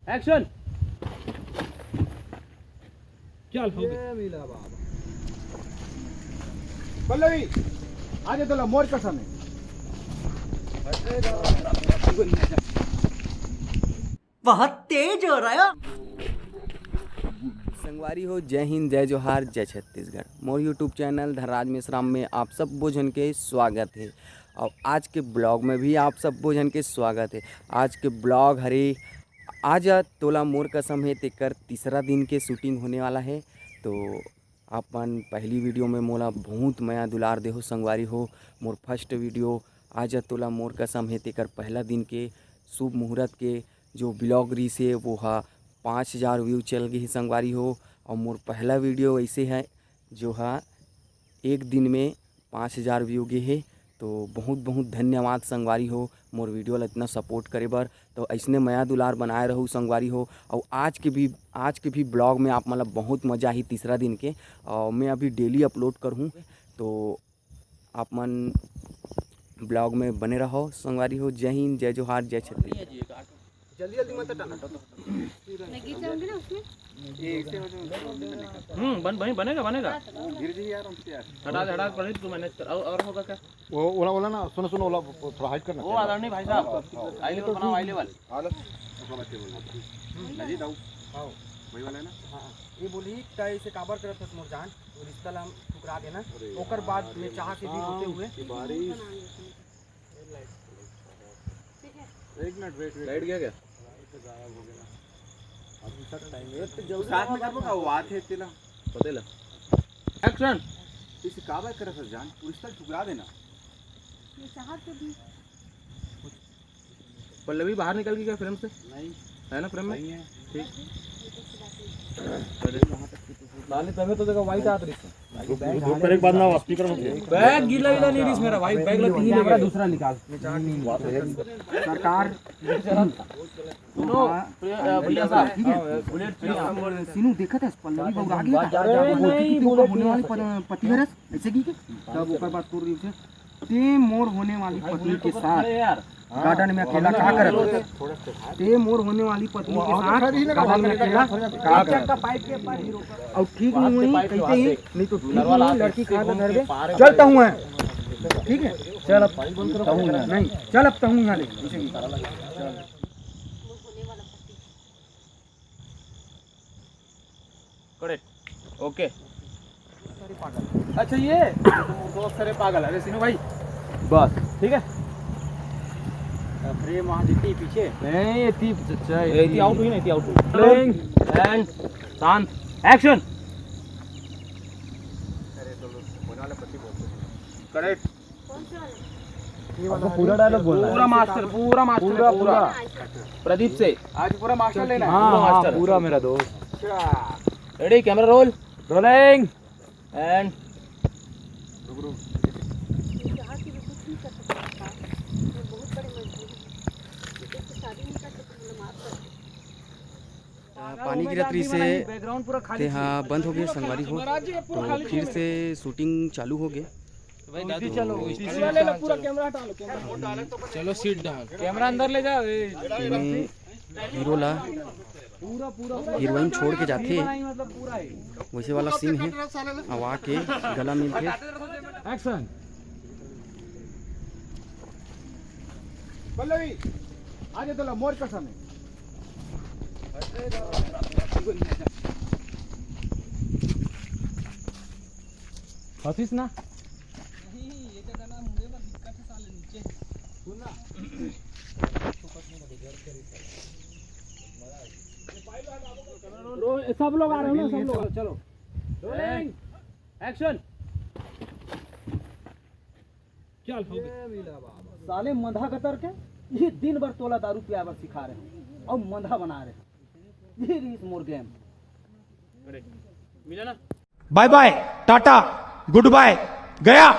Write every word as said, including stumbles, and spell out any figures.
Action. चल, हो गया। पल्लवी, आज तोला मोर कसम है। बहुत तेज हो रहा है। संगवारी हो, जय हिंद, जय जोहार, जय छत्तीसगढ़। मोर YouTube चैनल धनराज मेश्राम में आप सब झन के स्वागत है। और आज के ब्लॉग में भी आप सब झन के स्वागत है। आज के ब्लॉग हरे आज तोला मोर कसम है तेकर तीसरा दिन के शूटिंग होने वाला है। तो आप मन पहली वीडियो में मोला बहुत मया दुलार देहो संगवारी हो। मोर फर्स्ट वीडियो आज तोला मोर कसम है तेकर पहला दिन के शुभ मुहूर्त के जो ब्लॉग रहिस हे वो हा पाँच हज़ार व्यू चल गए हे संगवारी हो। और मोर पहला वीडियो ऐसे है जो हा एक दिन में पाँच हज़ार व्यू गे हे। तो बहुत बहुत धन्यवाद संगवारी हो मोर वीडियो ला इतना सपोर्ट करे बर। तो ऐसने मया दुलार बनाए रहू संगवारी हो। और आज के भी आज के भी ब्लॉग में आप मतलब बहुत मजा आही तीसरा दिन के। और मैं अभी डेली अपलोड करहूँ। तो आप मन ब्लॉग में बने रहो संगवारी हो। जय हिंद, जय जोहार, जय छत्तीसगढ़। जल्दी जल्दी मत हटाना। मैं गिर जाऊंगी ना उसमें। हम्म बन, बन, बनेगा, बनेगा। गिर जी यार, हमसे यार। हटा दे, हटा दे, प्रदीप, तू मैनेज कर। और, और होगा क्या? वो ओला ओला ना, सुनो सुनो, ओला थोड़ा हाइड करना। वो आदरणीय भाई साहब, आई लेवल बनाओ, आई लेवल। हालत ओकरा बच्चे बोल। नजीद आओ। आओ। वही वाला है ना? हाँ। ये बोली, "तय इसे काबर करत हस मोर जान? वो रिश्ता ला हम ठुकरा देना।" अरे ओकर बाद यार, मैं ये चाह के भी मौसम होते हुए की बारिश। एक मिनट, वेट, वेट। लाइट गया क्या? गायब हो गया। अभी तक टाइम है, तो जल्दी साथ में करबो का? वो आत है तेला। पटेला। एक्शन। इसे काबर करत हस जान? वो रिश्ता ठुकरा देना। ये चाहत तो भी। पल्लवी बाहर निकल गई क्या फ्रेम से? नहीं। है ना फ्रेम में? नहीं है। ठीक। साले तबे तो देखो, वाइट आत रही है। धूप करे के बाद ना स्पीकर में। बैग गीला गीला नहीं रही मेरा भाई, बैग लग ही नहीं गया। दूसरा निकाल। सरकार सुनो, हाँ, प्रिय-, अ, भैया साहब, ठीक है? बुलेट प्रिय। सीनू देखत है, पल्लवी बउरा गई। अरे नहीं, तू तो होने वाली पति हरस, ऐसे की के? तब ओकर बाद तोर रिएक्शन। ते मोर होने वाली पत्नी के साथ गार्डन में अकेला का करत? ते मोर होने वाली पत्नी के साथ गार्डन में अकेला का करत? और ठीक नहीं हुई, कहते ही नहीं तो ठीक नहीं हुई, लड़की कहाँ पे घर में? चलता हूँ मैं, ठीक है? चल अब तहूँ यहाँ। नहीं, चल अब तहूँ यहाँ ले। करेक्ट, ओके। अच्छा, ये तो सरे पागल है, अरे सीनू भाई, बस ठीक है। अरे वहाँ जीती पीछे। नहीं, ये तीप चच्चा, ये इतनी आउट हुई ना, इतनी आउट हुई। रोलिंग एंड शांत, एक्शन। करेक्ट। ये वाला पूरा डायलॉग बोलना है। पूरा मास्टर, पूरा मास्टर, पूरा, पूरा। प्रदीप से। आज पूरा मास्टर लेना है। हाँ, पूरा हाँ, मास्टर। पूरा मेरा दोस्त। अच्छा। Ready, camera roll. Rolling. And. रुक, रुक। पानी गिरत रहिस हे, तेहा बंद हो गे संगवारी हो, तो फिर से शूटिंग चालू हो गे। चलो, सीट डाउन। कैमरा अंदर ले जाओ। एमे हीरो ला हीरोइन छोड़ के जाथे, वैसे वाला सीन हे। अब आके गला मिलथे। एक्शन। पल्लवी, आज तोला मोर कसम है। फंसिस ना। सब लोग आ रहे हो ना, सब लोग, चलो। एक्शन। चल, हो गया। साले मंधा कतर के, ये दिन भर तोला दारू पिया बर सिखा रहे और मंधा बना रहे। ये रहीस मोर गेम। मिला ना? बाय बाय, टाटा, गुड बाय, गया।